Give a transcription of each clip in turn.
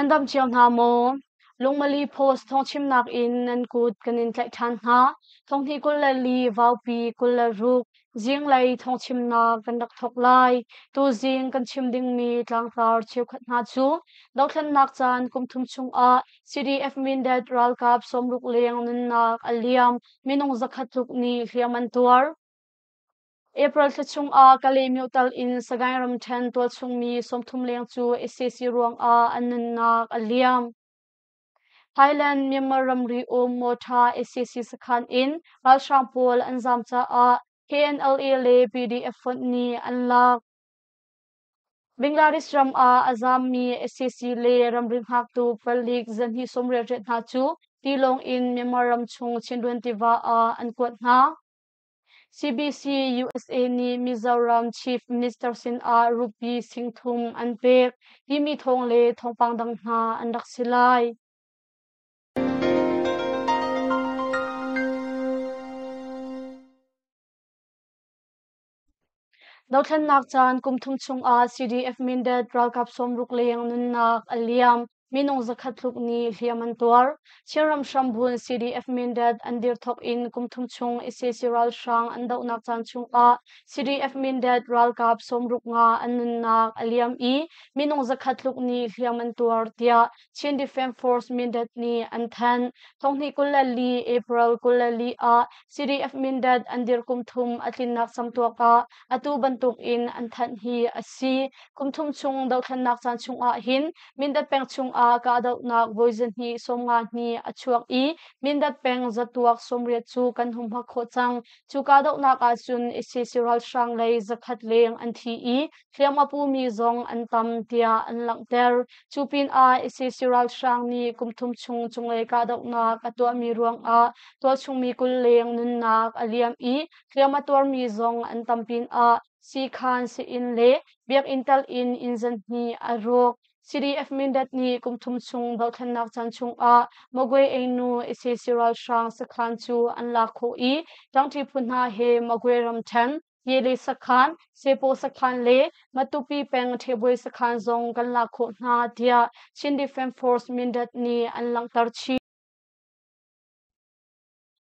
Nan dam cio hna maw? Lungmali Post thawngchimnak in nan kut kan in tlaih ṭhan hna. Thonghnih 24 Vaupi 26 zinglei thawngchimnak kan rak thawk lai. Tuzing kan chim dingmi tlangtar cheukhat hna cu dothlennak caan kum thum chungah CDF Mindat ralkap 60 leng nunnak a liam, minung 100 tluk nih hliam an tuar. April thla chungah Kalaymyo tal in Sagaing ramṭhen tualchungmi 30 leng cu sac ruangah an nunnak a liam. Thailand Myanmar ramri um Mawṭha sac sakhan in ralhrang pawl an zaam caah KNLA le PDF fonh nih an lak. Bangladesh ram ah a zaammi sac le ramri hngaktu palik zahnih 98 hna cu tilawng in Myanmar ram chung Chindwin tiva ah an kuat hna. CBC USA nih Mizoram Chief Minister sinah rupee 3000 an pek timi thawng le thawngpang dang hna an rak si lai. Dothlennak caan kum thum chungah CDF Mindat ralkap 60 leng nunnak a liam. Minung 100 tluk nih hliam an tuar. Chinram hrambun CDF Mindat an dir thawk in kum thum chung sac ralhrang an dohnak caan chungah CDF Mindat ralkap 65 an nunnak a liam i minung 100 tluk nih hliam an tuar tiah Chin Defense Force Mindat nih an thanh. Thonghnih 24 April 24 ah CDF Mindat an dir kum thum a tlinnak camtuak ah atu bantuk in an thanh hi a si. Kum thum chung dothlennak caan chungah hin Mindat peng chungah kahdohnak voi 250 hnih a chuak i Mindat peng zatuak 80 cu kan humhak khawh cang. Cu kahdohnak ahcun sac ralhrang lei 100 leng an thi i hliam a pumi zong an tam tiah an langhter. Cu pinah sac ralhrang nih kum thum chung cunglei kahdohnak a tuahmi ruangah tualchungmi 20 leng nunnak a liam i hliam a tuarmi zong an tam pinah siikhan, sii-inn le biakinn tal in inn zanhnih a rawk. CDF Mindat nih kum thum chung dohthlennak caan chungah Magwe Einu sac ralhrang sakhan cu an lak khawh i ṭangṭi phu hna he Magwe ramṭhen Yele sakhan, Sepo sakhan le Matupi peng Ṭhebwe sakhan zong kan lak khawh hna tiah Chin Defense Force Mindat nih an langhter chih.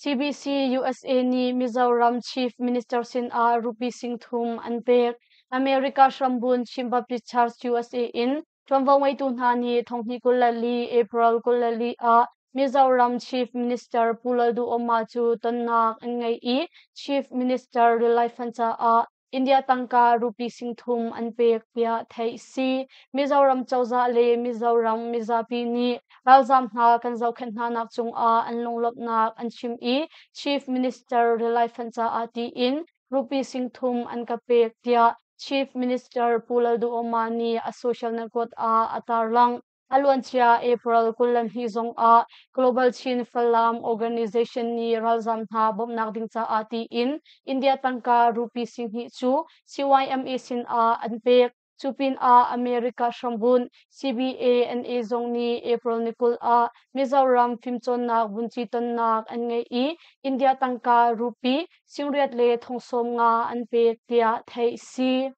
CBC USA nih Mizoram Chief Minister sinah rupee 3000 an pek. America hrambun Chin Baptist Church USA in ṭuanvo ngeitu hna nih thonghnih 24 April 24 ah Mizoram Chief Minister Pu Lalduhoma cu tonnak an ngei i Chief Minister Rilai Fund caah India tangka rupee 3000 an pek tiah theih si. Mizoram cozah le Mizoram mizapi nih ralzaam hna kan zohkhenh hnanak cungah an lunglawmhnak an chim i Chief Minister Rilai Fund caah tiin rupee 3000 an ka pek tiah Chief Minister Pu Lalduhoma nih a social network ah a tarlangh. A luancia April 22 zongah Global Chin Falam Organization nih ralzaam hna bawmhnak ding caah tiin India tangka rupee 20,000 cu CYMA sinah an pek. Cu pinah America hrambunh CBANA zong nih April ni 20 ah Mizoram fimcawnnak vunci tonnak an ngeih i India tangka rupee 8,050 an pek tiah theih si.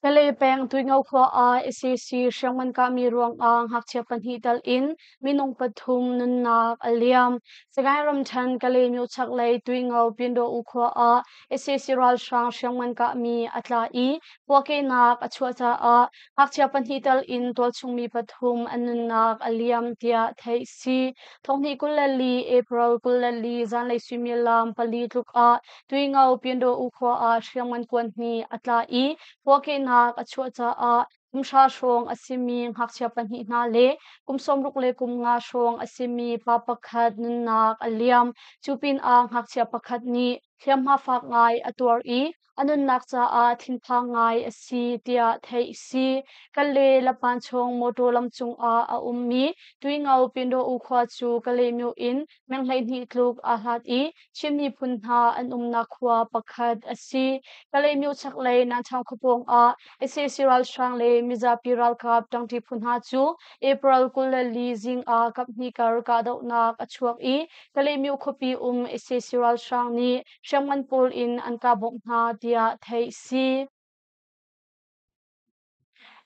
Kalay peng Tuingo khua ah sac hriamngan kahmi ruangah ngakchia pahnih tal in minung pathum nunnak a liam. Sagaing ramṭhen Kalaymyo chaklei Tuingo Pyindaw-u khua ah sac ralhrang hriamngan kahmi a tla i puahkehnak a chuah caah ngakchia pahnih tal in tualchungmi pathum an nunnak a liam tiah theih si. Thonghnih 24 April 24 zanlei suimilam pali tluk ah Tuingo Pyindaw-u khua ah hriamngan kuan hnih a tla i puahkehnak a chuah caah kum hra hrawng a simi ngakchia pahnih hna le kum 60 le kum nga hrawng a simi pa pakhat nunnak a liam. Cu pinah ngakchia pakhat nih hliamhma fak ngai a tuar i a nunnak caah thinphang ngai a si tiah theih si. Kale Lapan chung motor lam cungah a ummi Tuingo Pyindaw-u khua cu Kalaymyo in meng 12 tluk aa hlat i Chin miphun hna an umnak khua pakhat a si. Kalaymyo chaklei Nanchang khuapawng ah sac ralhrang le mizapi ralkap ṭangṭi phu hna cu April 24 zing ah kaphnih kar kahdohnak a chuak i Kalaymyo khuapi um sac ralhrang nih hriamngan pawl in an kah bawmh hna tiah theih si.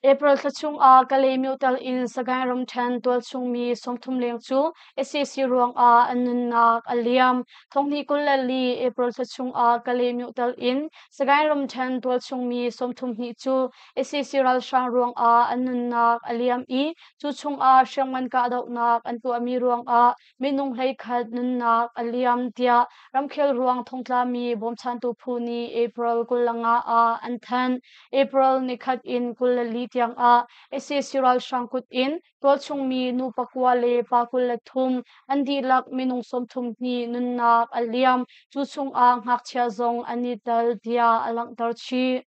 April thla chungah Kalaymyo tal in Sagaing ramṭhen tualchung mi 30 leng cu sac ruangah an nunnak a liam. Thonghnih 24 April thla chungah Kalaymyo tal in Sagaing ramṭhen tualchung mi 32 cu sac ralhrang ruangah an nunnak a liam i cu chungah hriamngan kahdohnak an tuahmi ruangah minung 11 nunnak a liam tiah ramkhel ruang thongtlami bawmchantu phu nih April 25 ah an thanh. April nikhat in 24 tiang ah sac ralhrang kut in tualchung mi nu pakua le pa 23 an dihlak minung 32 nunnak a liam. Cu chungah ngakchia zong an i tel tiah a langhter chih.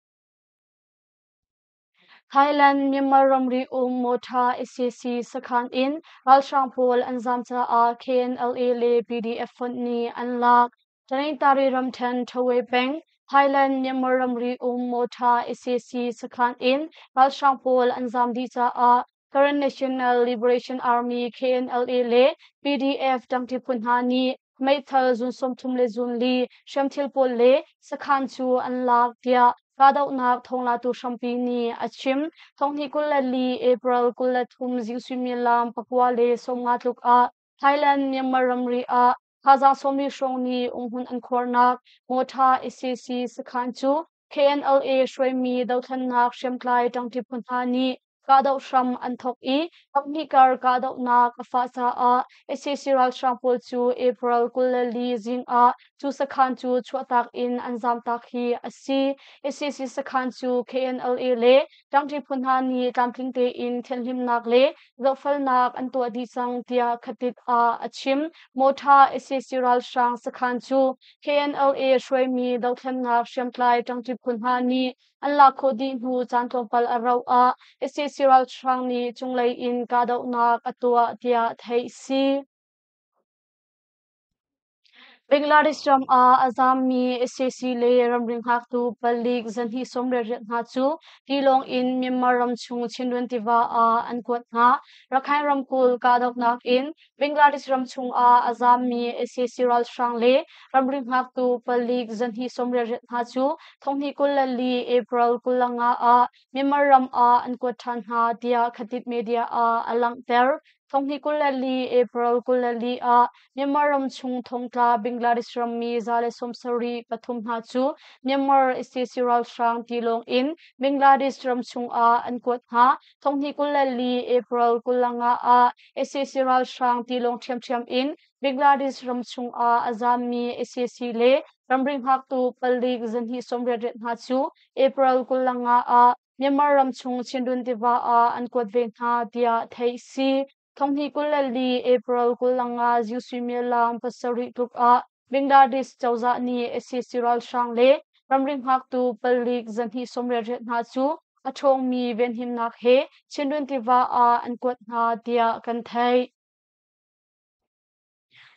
Thailand Myanmar ramri um Mawṭha sac sakhan in ralhrang pawl an zaam caah KNLA le PDF fonh nih an lak. Tanintari ramṭhen Ṭhawe peng Thailand Myanmar ramri um Mawṭha sac sakhan in ralhrang pawl an zaam dih caah Karen National Liberation Army KNLA le PDF ṭangṭi phu hna nih meithal zun 30 le zun li hriamthil pawl le sakhan cu an lak tiah kahdohnak thawnglatu hrampi nih a chim. Thonghnih 24 April 23 zing suimilam 9 le 15 tluk ah Thailand Myanmar ramri ah thazaang 40 hrawng nih umhmun an khuarnak Mawṭha sac sakhan cu KNLA hruaimi dothlennak hriamtlai ṭangṭi phu hna nih kahdoh hram an thawk i kaphnih kar kahdohnak a fah caah sac ralhrang pawl cu April 24 zing ah cu sakhan cu chuahtak in an zamtak hi a si. sac sakhan cu KNLA le ṭangṭi phu hna nih tlamtling tein thianhhlimnak le zohfelnak an tuah dih cang tiah Khatit ah a chim. Mawṭha sac ralhrang sakhan cu KNLA hruaimi dothlennak hriamtlai ṭangṭi phu hna nih an lak khawh dih hnu caan tlawmpal a rauh ah sac ralhrang nih cunglei in kahdohnak a tuah tiah theih si. Bangladesh ram ah a zaammi sac le ramri hngaktu palik 228 hna cu tilawng in Myanmar ram chung Chindwin tiva ah an kuat hna. Rakhine ramkulh kahdohnak in Bangladesh ram chung ah a zaammi sac ralhrang le ramri hngaktu palik 228 hna cu thonghnih 24 April 25 ah Myanmar ram ah an kuat ṭhan hna tiah Khatit Media ah a langhter. Thonghnih 24 April 24 ah Myanmar ram chung thongtla Bangladesh rammi 173 hna cu Myanmar sac ralhrang tilawng in Bangladesh ram chung ah an kuat hna. Thonghnih 24 April 25 ah sac ralhrang tilawng ṭhiamṭhiam in Bangladesh ram chung ah a zaammi sac le ramri hngaktu palik 288 hna cu April 25 ah Myanmar ram chung Chindwin tiva ah an kuat ve hna tiah theih si. Thonghnih 24 April 25 zing suimilam 7 tluk ah Bangladesh cozah nih sac ralhrang le ramri hngaktu palik 288 hna cu a ṭhawngmi venhimnak he Chindwin tiva ah an kuat hna tiah kan theih.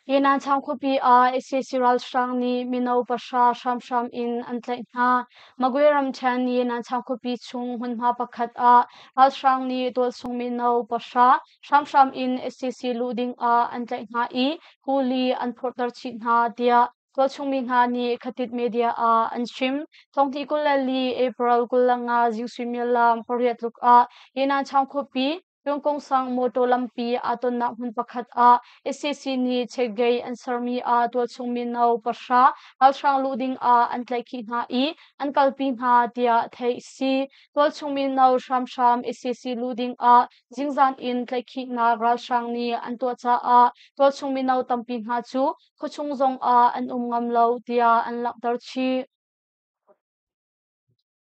Yenanchang khuapi ah sac ralhrang nih mino pahra hramhram in an tlaih hna. Magwe ramṭhen Yenanchang khuapi chung hmunhma pakhat ah ralhrang nih tualchung mino pahra hramhram in sac luh ding ah an tlaih hna i kuli an phorhter chih hna tiah tualchung mi hna nih Khatit media ah an chim. Thonghnih 24 April 25 zing suimilam 8 tluk ah Yenanchang khuapi Tlungkungsang mawtaw lampi aa tonnak hmun pakhat ah sac nih checkgate an sermi ah tualchung mino pahra ralhrang luh ding ah an tlaihkhih hna i an kalpi hna tiah theih si. Tualchung mino hramhram sac luh ding ah zingzan in tlaihkhihnak ralhrang nih an tuah caah tualchung mino tampi hna cu khuachung zong ah an um ngam lo tiah an langhter chih.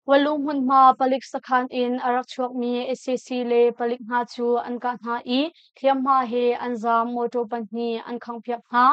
Walu hmunhma palik sakhan in a rak chuakmi sac le palik hna cu an kah hna i hliamhma he an zaam mawṭaw pahnih an khanghpiak hna.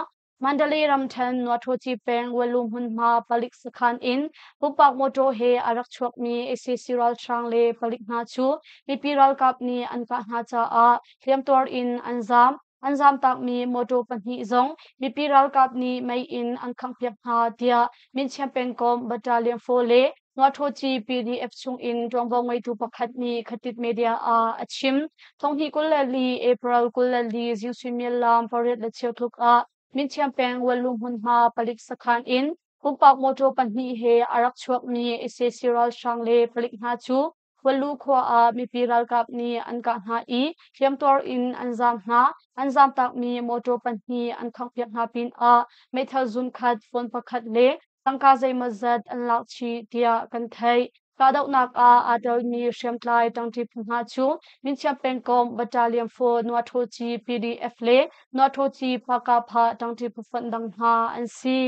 Mandalay ramṭhen Nuaṭhawci peng Walu hmunhma palik sakhan in pumpak mawṭaw he a rak chuakmi sac ralhrang le palik hna cu mipi ralkap nih an kah hna caah hliamtuar in an zaam. An zaamtakmi mawṭaw pahnih zong mipi ralkap nih mei in an khanghpiak hna tiah Minchiam pengkomh Battalion 4 le Nuaṭhawci PDF chungin ṭuanvo ngeitu pakhat nih Khatit Media ah a chim. Thonghnih 24 April 24 zing suimilam 8 le cheu tluk ah Minchiam peng Walu hmunhma palik sakhan in pumpak mawṭaw pahnih he a rak chuakmi sac ralhrang le palik hna cu Huallu khua ah mipi ralkap nih an kah hna i hliamtuar in an zaam hna. An zaamtakmi mawṭaw pahnih an khanghpiak hna pinah meithal zunkhat, phone pakhat le tangka zeimawzat an lak chih tiah kan theih. Kahdohnak ah aa telmi hriamtlai ṭangṭi phu hna cu Minchiam pengkomh Battalion 4 Nuaṭhoci PDF le Nuaṭhoci Phakapha ṭangṭi phu fonh dang hna an si.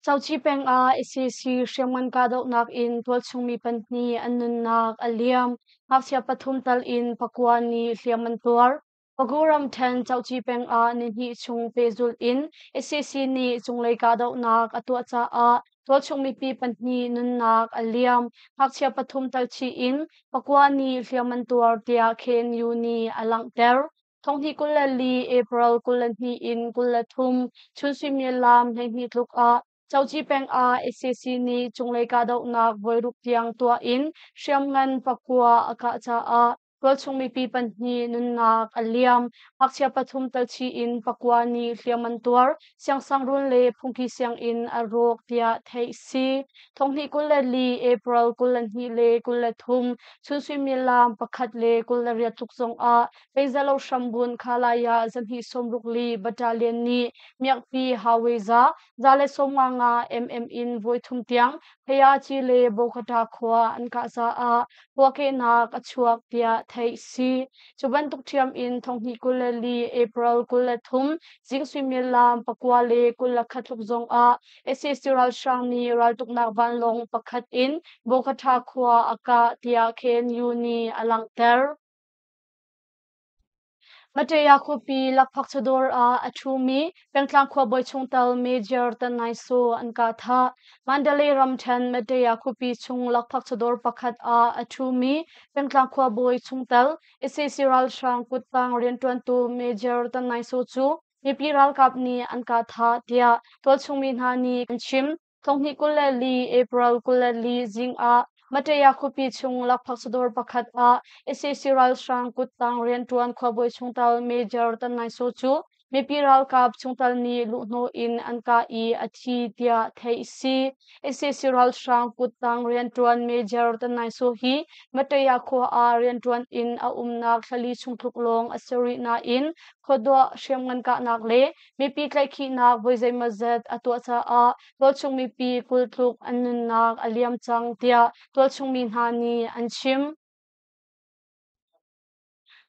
Coci peng ah sac hriamngan kahdohnak in tualchung mi pahnih an nunnak a liam. Ngakchia pathum tal in pakua nih hliam an tuar. Pagu ramṭhen Coci peng ah nihnih chung pehzulh in sac nih cunglei kahdohnak a tuah caah tualchung mipi pahnih nunnak a liam. Ngakchia pathum tal chih in pakua nih hliam an tuar tiah KNU nih a langhter. Thonghnih 24 April 22 in 23 chun suimilam 12 tluk ah Coci peng ah sac nih cunglei kahdohnak voiruk tiang tuah in hriamngan pakua a kah caah tualchung mipi pahnih nunnak a liam. Ngakchia pathum talchih in pakua nih hliam an tuar. Siangsangrun le phungki sianginn a rawk tiah theih si. Thonghnih 24 April 22 le 23 chun suimilam 1 le 28 tluk zong ah Peizalo hrambun Khalaya zahnih 64 Battalion nih miakpi Haweza 155 mm in voithum tiang Phayaci le Bogota khua an kah caah puahkehnak a chuak tiah theih si. Cu bantuk ṭhiam in thonghnih 24 April 23 zing suimilam 9 le 21 tluk zong ah sac ralhrang nih raltuknak vanlawng pakhat in Bogota khua a kah tiah KNU nih a langhter. Mateya khuapi lakphak chawdawr ah a ṭhumi pengtlang khuabawi chungtel Major Tan Nai Saw an kah thah. Mandalay ramṭhen Mateya khuapi chung lakphak chawdawr pakhat ah a ṭhumi pengtlang khuabawi chungtel sac ralhrang kuttang rianṭuantu Major Tan Nai Saw cu mipi ralkap nih an kah thah tiah tualchung mi hna nih an chim. Thonghnih 24 April 24 zing ah Mateya khuapi chung lakphak chawdawr pakhat ah sac ralhrang kuttang rianṭuan khuabawi chungtel Major Tan Ngai Saw cu mipi ralkap chungtel nih luhhnawh in an kah i a thi tiah theih a si. sac ralhrang kuttang rianṭuan Major Tan Ngai Saw hi Mateya khua ah rianṭuan in a umnak thlali chung tluk lawng a si rih nain khuaduah hriamngan kahnak le mipi tlaihkhihnak voi zeimawzat a tuah caah tualchung mipi 20 tluk an nunnak a liam cang tiah tualchung mi hna nih an chim.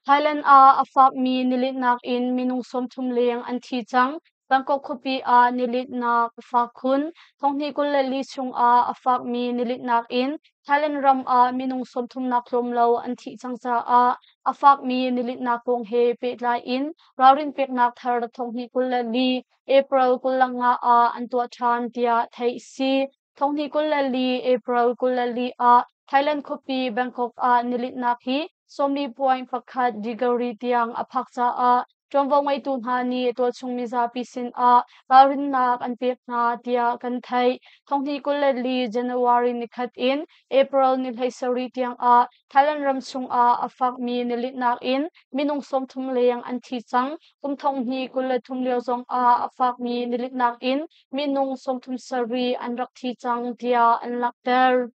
Thailand ah a fakmi nilinhnak in minung 30 leng an thi cang. Bangkok khuapi ah nilinhnak a fak khun. Thonghnih 24 chungah a fakmi nilinhnak in Thailand ram ah minung 30 nak tlawm lo an thih cang caah a fakmi nilinhnak kong he pehtlai in ralrin peknak thar thonghnih 24 April 25 ah an tuah ṭhan tiah theih a si. Thonghnih 24 April 24 ah Thailand khuapi Bangkok ah nilinhnak hi 40.1 degree tiang a phak caah ṭuanvo ngeitu hna nih tualchung mizapi sinah ralrinnak an pek hna tiah kan theih. Thonghnih 24 January nikhat in April ni 17 tiangah Thailand ram chungah a fakmi nilinhnak in minung 30 leng an thi cang. Kum thonghnih 23 lio zongah a fakmi nilinhnak in minung 37 an rak thi cang tiah an langhter.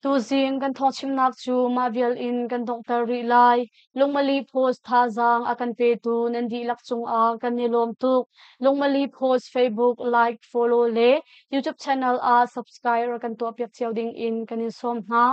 Tuzing kan thawngchimnak cu mah vial in kan donghter rih lai. Lungmali Post thazaang a kan petu nan dihlak cungah kan i lawm tuk. Lungmali Post Facebook like, follow le YouTube channel ah subscribe kan tuahpiak cio ding in kan in sawm hna.